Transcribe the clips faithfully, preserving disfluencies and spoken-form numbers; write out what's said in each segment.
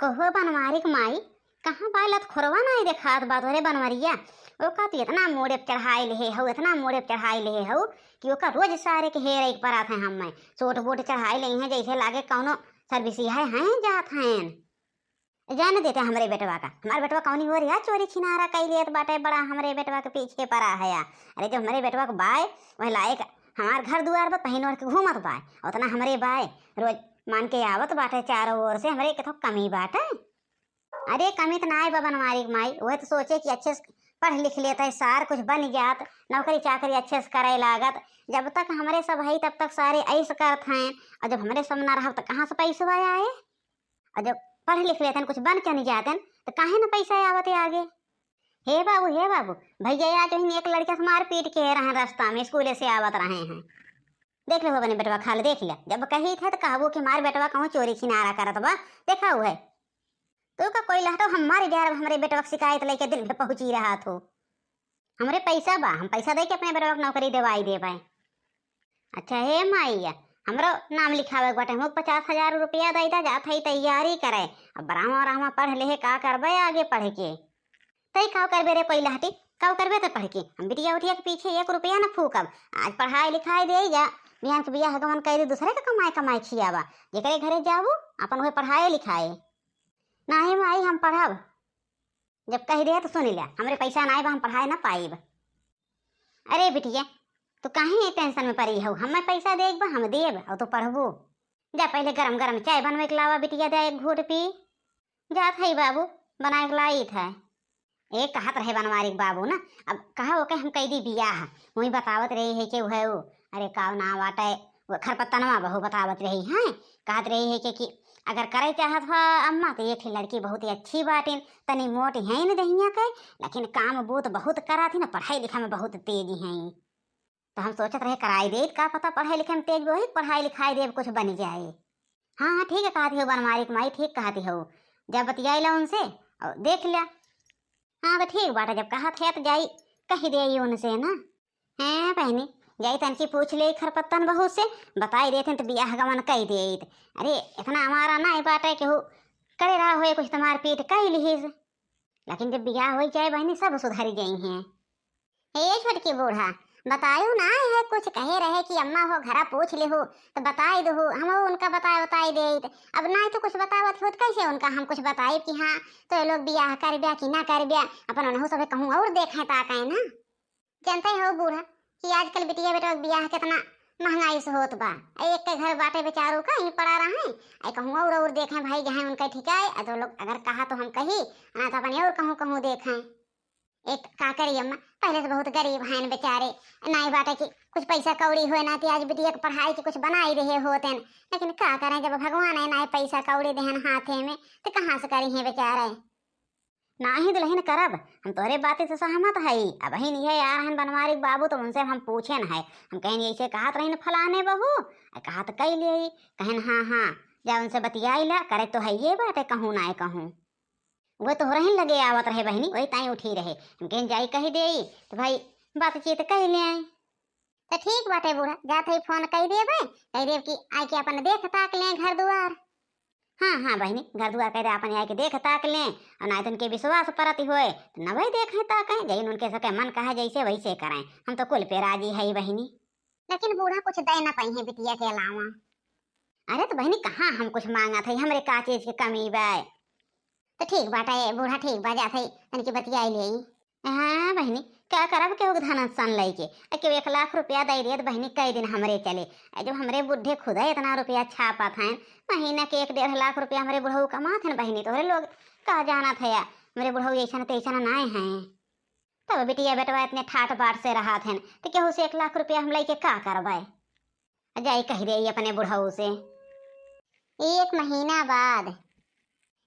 कहो बनवारी के माई, कहाँ बा? लतखोरवा नाई देखात बा तोहरे बनवरिया। ओका तू इतना मोड़े पे चढ़ाई लेहे हऊ, इतना मोड़े पे चढ़ाई लेहे हऊ कि ओका रोज सारे के हेरे के परात है। हम मैं चोट बोट चढ़ाई लेहे हैं, जैसे लागे कौनो सर्विसिया है, हैं जात हैं। जाने देते हमरे बेटवा का, हमार बेटवा कौनी हो रहा चोरी छिनारा कई लेत बाटे, बड़ा हमरे बेटवा के पीछे परा है। अरे जब हमरे बेटवा के बाय वह लायक हमार घर दुआर बा, पहन ओढ़ के घूमत बाय, उतना हमरे बाय रोज मान के आवत बाटे चारों ओर से, हमरे के तो कमी बाटे। अरे कमी तो नाय बा बनवारी के माई, वह तो सोचे कि अच्छे से पढ़ लिख लेत है सार, कुछ बन जात, नौकरी चाकरी अच्छे से करे लागत। जब तक हमरे सब है तब तक सारे ऐस करत हैं, और जब हमरे सब ना रहब तो कहाँ से पैसवा आए? और जब पढ़ लिख लेतन, कुछ बन चन जातन, तो काहे न पैसा आवत है आगे? हे बाबू, हे बाबू, भैया आज वहीं एक लड़का से मारपीट के रहन रास्ता में, स्कूले से आवत रहे हैं। देख ले हो अपने बेटवा खाल, देख लिया, जब कही थे तो कहबो कि मार बेटवा कहूँ चोरी छिनारा करत बा, देखा हुआ है। तो का कोई लहटो हम मार जा रहे, हमरे बेटवा के शिकायत लेके दिन में पहुँची रहा थो। हमरे पैसा बा, हम पैसा दे के अपने बेटवा के नौकरी देवाई देबे। अच्छा हे माइया, हमरो नाम लिखावे के बाटे, हम पचास हजार रुपया दे दा, जात हई तैयारी करे। अब ब्राह्मण रहमा पढ़ लेहे, का करबे आगे पढ़ के? तई का करबे रे कोई लहटी, का करबे तो पढ़ के? हम बिटिया उठिया के पीछे एक रुपया न फूकब। आज पढ़ाई लिखाई दे जा, बिहान के बियाह गमन कर दे, दूसरे के कमाए कमाए खियावा। जेकरे घरे जाबू, अपन उहे पढ़ाए लिखाए। नाही माई, हम पढ़ब। जब कह दे तो सुन ले, हमरे पैसा नाई बा, हम पढ़ाए ना पाइब। अरे बिटिया, तू काहे टेंशन में पड़ी हऊ? हमें पैसा देख बा, हम देब और तू पढ़बू। जा पहले गरम गरम चाय बनवे के लावा बिटिया, दे एक घूट पी। जात है बाबू, बनाए के लाई था। ए कहत रहे बनवारी के बाबू ना, अब कहा ओके हम कह दी बियाह, वही बतावत रही है कि वह वो, अरे का नाम बाटे, वो खरपतनवा बहू बतावत रही है, कहत रही है कि, कि अगर करे चाहत हो अम्मा तो एक ठे लड़की बहुत ही अच्छी बाटिन, तनी मोटी है न दहिया के, लेकिन काम बूत बहुत करात ही ना, पढ़ाई लिखा में बहुत तेज है। तो हम सोचत रहे कराई देइत, का पता पढ़े लिखे में तेज होई, पढ़ाई लिखाई देब कुछ बनी जाए। हाँ हाँ ठीक है कहती हो बनवारी के माई, ठीक कहती हो, जब बतियाई ला उनसे और देख लिया। हाँ तो ठीक बाटे, जब कहत है तो जाई कह दे उनसे ना। हैं बहनी, जाई तनकी पूछ ले खरपत्तन बहू से, बताई देते तो बियाह गमन कह देइत। अरे इतना हमारा ना बाटे केहू करे रहा होए कुछ तो मारपीट कह लिहिस, लेकिन जब बियाह हो जाए बहनी सब सुधर गई हैं। हे छोटकी बूढ़ा, बतायू ना है कुछ, कहे रहे कि अम्मा हो घरा पूछ लेहू तो बताई दहू, हम उनका बताए बताई देइत। अब ना तो कुछ बतावत हो तो कैसे उनका हम कुछ बताइब कि हाँ तो ये लोग बियाह कर ब्या कि ना कर ब्या, अपन उन्हों सब कहूँ और देखें ताकें ना। जानते हो बूढ़ा कि आजकल बिटिया बेटवा के बियाह कितना महंगाई से होत बा। आ एक के घर बाटे बेचारू का ही पड़ा रहे, आ कहूँ और और देखें भाई जहाँ उनका ठिकाए, आ तो लोग अगर कहा तो हम कही, ना तो अपन और कहूँ कहूँ देखें। एक का करी अम्मा, पहले से बहुत गरीब हैं बेचारे, नाई बाटे कि कुछ पैसा कौड़ी होए ना, तो आज बिटिया के पढ़ाई के कुछ बनाई रहे होते हैं, लेकिन का करें, जब भगवान है नाई पैसा कौड़ी देहन हाथे में, तो कहाँ से करी हैं बेचारे? नाही दुल्हन करब, हम तोहरे बात से सहमत हई। अब ही नहीं है यार हन बनवारी के बाबू, तो उनसे हम पूछे न है, हम कहें ऐसे कहत रही न फलाने बहू, आ कहत कई ले, कहन हाँ हाँ, जा उनसे बतियाई ला, करे तो है ये बात है, कहूँ ना कहूँ। वो तोहरे ही लगे आवत रहे बहिनी, वही ताई उठी रहे। हम कहें जाई कही देई, तो भाई बातचीत कह ले आई। तो ठीक बाटे बूढ़ा, जात है फोन कह देबे, कह देब कि आके अपन देख ताक ले घर दुआर। हाँ हाँ बहिनी, घर दुआर कह दे अपन आके देख ताक ले, और ना तो उनके विश्वास परत होए तो न वही देखे ताके, जैन उनके सके मन कहे जैसे वैसे करें, हम तो कुल पे राजी है बहिनी। लेकिन बूढ़ा कुछ दे ना पाई है बिटिया के अलावा। अरे तो बहिनी कहाँ हम कुछ मांगत है, हमरे का चीज के कमी बा? तो ठीक बाटे बूढ़ा, ठीक बा, जात है तनिक बतियाई ले। हाँ बहिनी, का करब केहू के धन सन लइके, आ केहू एक लाख रुपया दे देत बहिनी, कई दिन हमरे चले। आ जब हमरे बूढ़े खुदे इतना रुपया छापत हैं, महीना के एक डेढ़ लाख रुपया हमरे बुढ़ऊ कमात हैं बहिनी, तोहरे लोग का जानत है, हमरे बुढ़ऊ ऐसन तैसन नाय हैं। तब बिटिया बेटवा इतने ठाट बाट से रहत हैं, तो केहू से एक लाख रुपया हम लइके का करबे? जाई कह दे अपने बुढ़ऊ से। एक महीना बाद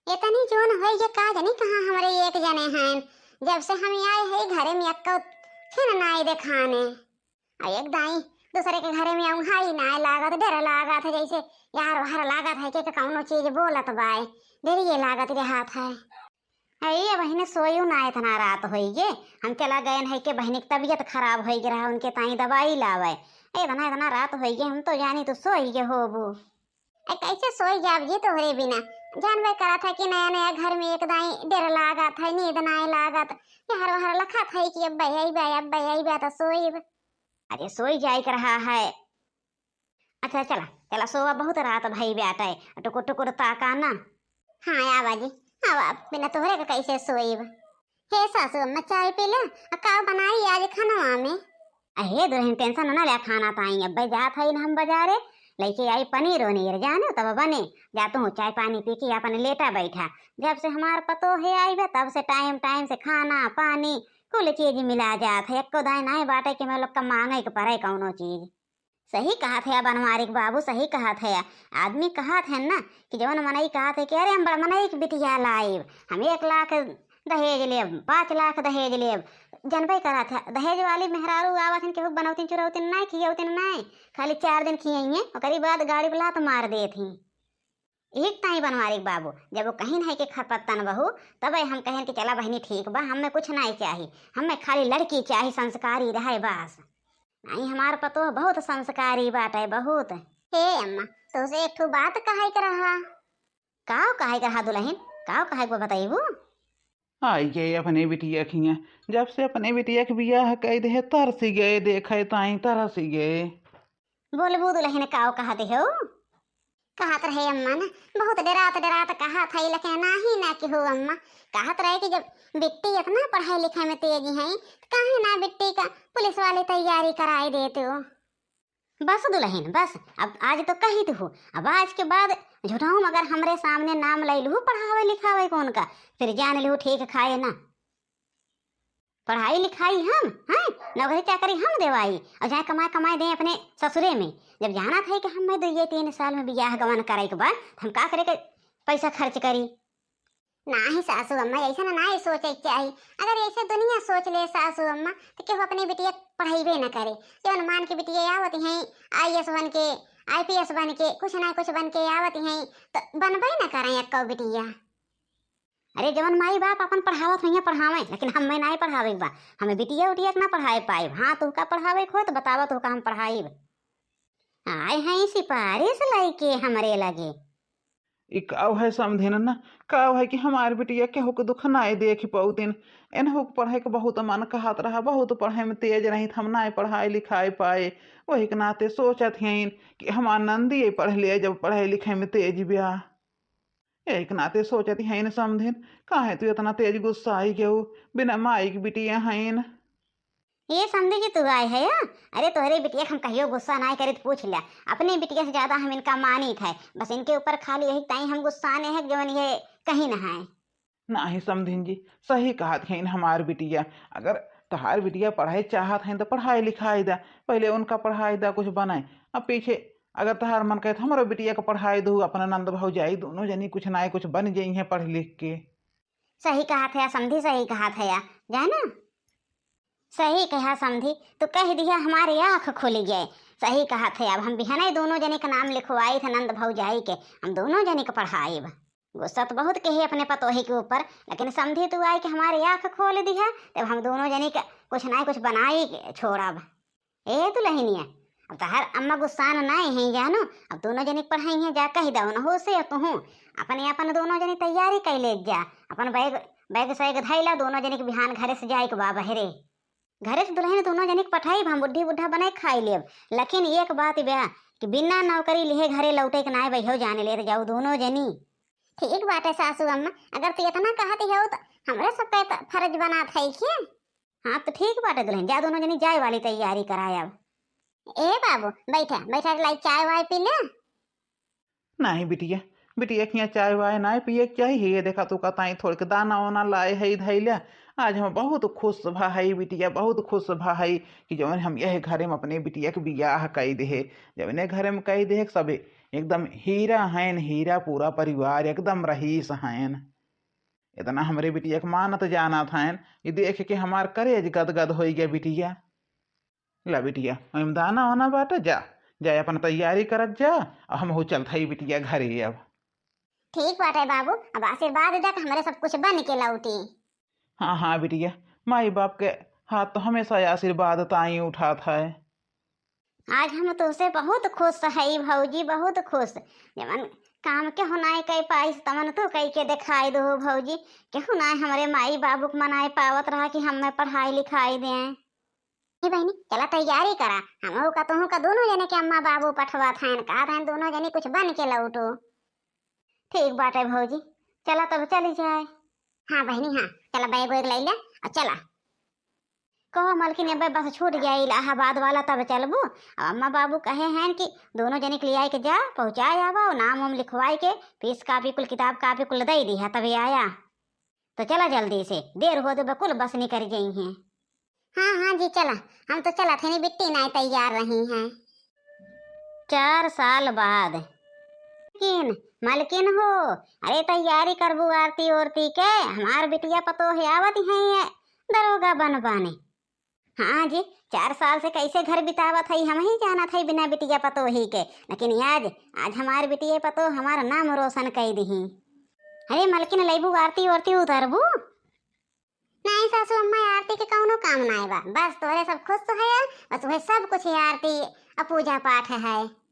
इतनी जोन होई जे का जानी कहाँ हमरे एक जने हैं। जब से हम आए हैं घरे में अक्को छिन नाई देखाने। आ एक दाई दूसरे के घरे में औंघाई नाई लागत, डर लागत है जैसे यार वार लागत है कि कौनो चीज बोलत बाय, डरिए लागत रहत है। अरे ये बहिने सोयू ना इतना रात होई गे, हम चला गए हैं के बहिनी की तबीयत खराब होई गे रहा, उनके ताई दवाई लावे। ए इतना इतना रात होई गे, हम तो जानी तो सोई गे होबू। ए कैसे सोई जाब जी तोहरे बिना, जानबे करत है कि नया नया घर में एक दाई डर लागत है, नींद नाई लागत, यहर वहर लखत है कि अब अइबे, अब अइबे तो सोइब। अरे सोई जाए के रहा है। अच्छा चला, चला सोवा, बहुत रात भई बाटे, टुकुर टुकुर ताका ना। हाँ आवा जी, आवा, बिना तोहरे के कैसे सोइब। हे सासू अम्मा, चाय पी ले। आ का बनाई आज खानवा में? अहे दुलहिन, tension ना ले, खाना ताई अब्बे जात हई हम बजारे, लइके आई पनीर ओनीर, जानो तब बने। जा तू चाय पानी पी के अपन लेटा बैठा। जब से हमार पतोह आई बे, तब से time time से खाना पानी कुल चीज मिला जात है। एक्को दाई नाई बाटे कि हम लोग का मांगे के पड़े कौनो चीज। सही कहत है बनवारी के बाबू, सही कहत है। आदमी कहत है ना कि जवन मनई कहत है कि अरे हम बड़ मनई के बिटिया लाइब, हम एक लाख दहेज लेब, पाँच लाख दहेज लेब। जनबे करत है, दहेज वाली मेहरारू आवत हैं, केहू बनौतिन चुरौतिन नाई खियौतिन नाई, खाली चार दिन खियइहें, ओकरी बाद गाड़ी पे लात मार देत हैं। एक ताई बनवारी के बाबू, जब वो कहिन है कि खरपत्तन बहू, तब हम कहेन कि चला बहिनी ठीक बा, हमें कुछ नाई चाही, हमें खाली लड़की चाही, संस्कारी रहे बस। नाई हमार पतोह बहुत संस्कारी बाटे, बहुत। हे अम्मा, तोसे एक ठो बात कहे के रहा। काव कहे के रहा दुलहिन, काव कहे के बा, बतइबू? आई गए अपने बिटिया खिया, जब से अपने बिटिया के बियाह कई दे तरसी गए, देखे ताई तरसी गए। बोलबू दुलहिन, काव कहत हो? कहत रहे अम्मा ना, बहुत डरात डरात कहत है, लेकिन नाही ना केहू अम्मा। कहत रहे कि जब बिट्टी इतना पढ़ाई लिखाई में तेज है, तो काहे ना बिट्टी का पुलिस वाली तैयारी कराई देते हो। बस दुलहिन बस, अब आज तो कही तू, अब आज के बाद झूठाऊ मगर हमरे सामने नाम ले लू पढ़ावे लिखावे कौन का, फिर जान लू ठीक खाए ना। पढ़ाई लिखाई हम, हैं, नौकरी चाकरी हम देवाई, और जाए कमाए कमाए दें अपने ससुरे में। जब जानत है कि हम दुइये तीन साल में बियाह गवन करे के बाद हम का करे के पैसा खर्च करी? नाही सासू अम्मा, ऐसा ना, नाही सोचे के चाही। अगर ऐसे दुनिया सोच ले सासू अम्मा, तो केहू अपने बिटिया के पढ़ाईबे न करे। जवन मान के बिटिया आवत हैं, आईएएस बन के, आईपीएस बन के, कुछ ना कुछ बन के आवत हैं, तो बनबे न करें एक्को बिटिया। अरे जवन माई बाप अपन पढ़ावत हुइया पढ़ावे, लेकिन हमें नाई पढ़ावे के बा। हमें बिटिया उटिया के ना पढ़ाए पाइब। हाँ, तोहका पढ़ावे के हो तो बतावा, तोहका हम पढ़ाइब। आए हैं सिफारिश लइके हमरे लगे। ई काव है समधिन ना, काव है कि हमार बिटिया केहू के दुख नाई देख पौतिन। एनहू के पढ़े के बहुत मन कहत रहा, बहुत पढ़े में तेज रही, हम नाई पढ़ाई लिखाई पाए। वही के नाते सोचत हईन कि हमार नंदी पढ़ ले, जब पढ़े लिखे में तेज ब्या। एक नाते सोचत हईन समधिन, काहे तू इतना तेज गुस्साई गयो, बिना माई के बिटिया हईन। ये समधी जी तू आए है या? अरे तोहरे बिटिया के हम कहियो गुस्सा नाई करित, पूछ लिया। अपने बिटिया से ज्यादा हम इनका मानित है, बस इनके ऊपर खाली यही ताई हम गुस्साने है जवन ये कहीं ना है। नाही समधिन जी, सही कहत हईन हमार बिटिया। अगर तोहार बिटिया पढ़ाई चाहत हईन तो पढ़ाई लिखाई दा, पहले उनका पढ़ाई दा, कुछ बने, अब पीछे अगर तोहार मन कहे तो हमरो बिटिया को पढ़ाई दू, अपना नंद भौजाई दोनों जनी कुछ नाई कुछ बन जइहें पढ़ लिख के। सही कहत है समधी, सही कहत है, जाए ना। सही कहा समधी, तू कह दिया हमारे आँख खुल गए। सही कहत है, अब हम बिहने दोनों जने का नाम लिखवाई थे नंद भौजाई के, हम दोनों जने के पढ़ाइब। गुस्सा तो बहुत कहे अपने पतोही के ऊपर, लेकिन समधी तू आई के हमारे आँख खोल दिया, तब हम दोनों जने के कुछ ना कुछ बनाई के छोड़ब। ए दुलहिनिया, अब तहार अम्मा गुस्सान नाई है जानो, अब दोनों जने के पढ़ाई है जा कह दो न हो से तुहू अपने अपन दोनों जने तैयारी कर ले जा, अपन बैग बैग सैग धैला, दोनों जने के बिहान घरे से जाए के बा बहरे। घरे से दुलहिन दोनों जने के पठाइब, हम बुढ़ी बुढ़ा बनाए खाई लेब, लेकिन एक बात बा कि बिना नौकरी लिहे घरे लौटे के नाय बहियो जाने लेत जाऊ दोनों जनी। ठीक बाटे सासू अम्मा, अगर तू इतना कहत हो तो हमरे सबके तो फर्ज बनात है कि। हाँ तो ठीक बाटे दुलहिन, जा दोनों जनी जाए वाली तैयारी करायब। ए बाबू, बैठा बैठा लाई चाय वाय पी ले। नाही बिटिया, बिटिया के हियाँ चाय वाय नाय पिए के चाही। ये देखा तू का ताई थोड़े के दाना वाना लाए है धैले। आज हम बहुत खुश भा है बिटिया, बहुत खुश भा है कि जवन हम यह घरे में अपने बिटिया के बियाह कई देहे, जवने घरे में कई देहे सबे एकदम हीरा हैन, हीरा, पूरा परिवार एकदम रईस हैन। इतना हमरे बिटिया के मानत जानत हैन, ये देख के हमार करेज गदगद होई गया बिटिया। ला बिटिया, ओइम दाना वाना बाटे, जा, जा अपन तैयारी करत जा, और हम हो चलत हई बिटिया घरे अब। ठीक बाटे बाबू, अब आशीर्वाद दे के हमरे सब कुछ बन के लौटी। हाँ हाँ बिटिया, माई बाप के हाथ तो हमेशा आशीर्वाद ताई उठात है। आज हम तोसे बहुत खुश हई भौजी, बहुत खुश। जवन काम केहू नाई कइ पाइस, तमन तू कइ के देखाइ दो भौजी। केहू नाई हमरे माई बाबू क मनाइ पावत रहा कि हम्मे पढ़ाई लिखाइ दें। ए बहिनी, चला तैयारी करा, हमहू का तोहू का दुनों जने के अम्मा बाबू पठवात हैं, कहत हैं दुनों जने कुछ बन के लौटो। ठीक बाटे भौजी, चला तब चली जाए। हाँ बहिनी हाँ, चला बैग वैग लइ ले अउर चला। कहो मलकिन, अबे बस छूट गया इलाहाबाद वाला, तब चलबू। अब अम्मा बाबू कहे हैं कि दुनों जने के लियाइ के जा, पहुँचाइ आवा, अउर नाम वाम लिखवाइ के फीस कापी कुल, किताब कापी कुल दइ दिहा, तबे आया। तो चला जल्दी से, देर हो तो बकुल बस निकरि जइहैं। हाँ हाँ जी चला, हम तो चलत हनी, बिट्टी नाई तैयार रही हैं। चार साल बाद। मलकिन, मलकिन हो, अरे तैयारी करबू आरती ओरती के, हमार बिटिया पतोह आवत हैं दरोगा बन बने। हाँ जी, चार साल से कइसे घर बितावत हई, हमहीं जानत हई बिना बिटिया पतोही के, लेकिन आज, आज हमार बिटिया पतोह हमार नाम रोशन कइ दिहीं। अरे मलकिन, लइबू आरती ओरती उतरबू? नाहीं सासू अम्मा, आरती के कउनो काम नाहीं बा, बस तोहरे सब खुश है, बस उहे सब कुछ है आरती अउर पूजा पाठ है।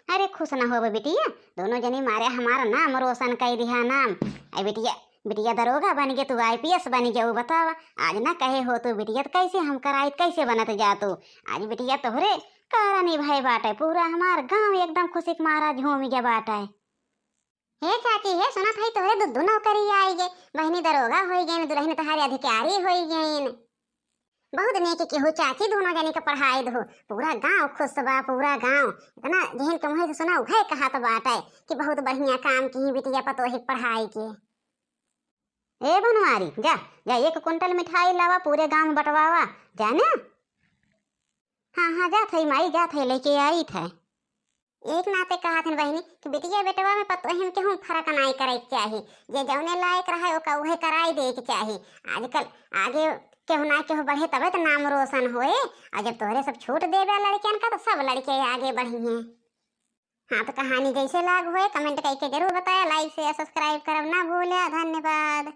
अरे खुश न होबे बिटिया, दुनों जनी मारे हमार नाम रोशन कइ दिहा नाम। अरे बिटिया, बिटिया दरोगा बनि गे, तू IPS बनि गे, उ बतावा। आज न कहे होतू बिटिया त कइसे हम कराइत, कइसे बनत जातू। आज बिटिया तोहरे कारन ही भए बाटे, पूरा हमार गाँव एकदम खुशी के मारा झूमि गे बाटे। हे चाची, हे सुनत हई तोहरे दू, दू नौकरी आइ गे, बहिनी दरोगा होइ गइन, दुलहिन तोहारे अधिकारी होइ गइन। बहुत नेक केहू चाची, दुनों जनी के पढ़ाइ दहो। पूरा गाँव खुश बा, पूरा गाँव। इतना जेहन के मुँहे से सुना, उहे कहत बाटे कि बहुत बढ़िया काम किहीं बिटिया पतोही के पढ़ाइ के। ए बनवारी, जा, जा एक कुंटल मिठाई लावा, पूरे गाँव में बँटवावा, जा ना। हाँ, हाँ, जात हई माई, जात हई, लइके आइत है। एक नाते कहत हन बहिनी कि बिटिया बेटवा में पतोहिन केहू फरक नाई करे के चाही, जे जउने लायक रहे ओका उहे कराई दे के चाही। आजकल आगे केहू ना केहू बढ़े तबे त नाम रोशन होए। अउर जब तोहरे सब छूट देबे लड़कियन का तो सब लड़के आगे बढ़िहैं। हाँ तो कहानी जइसे लाग होए comment कइके जरूर बताया, like share subscribe करब ना भूल्या। धन्यवाद।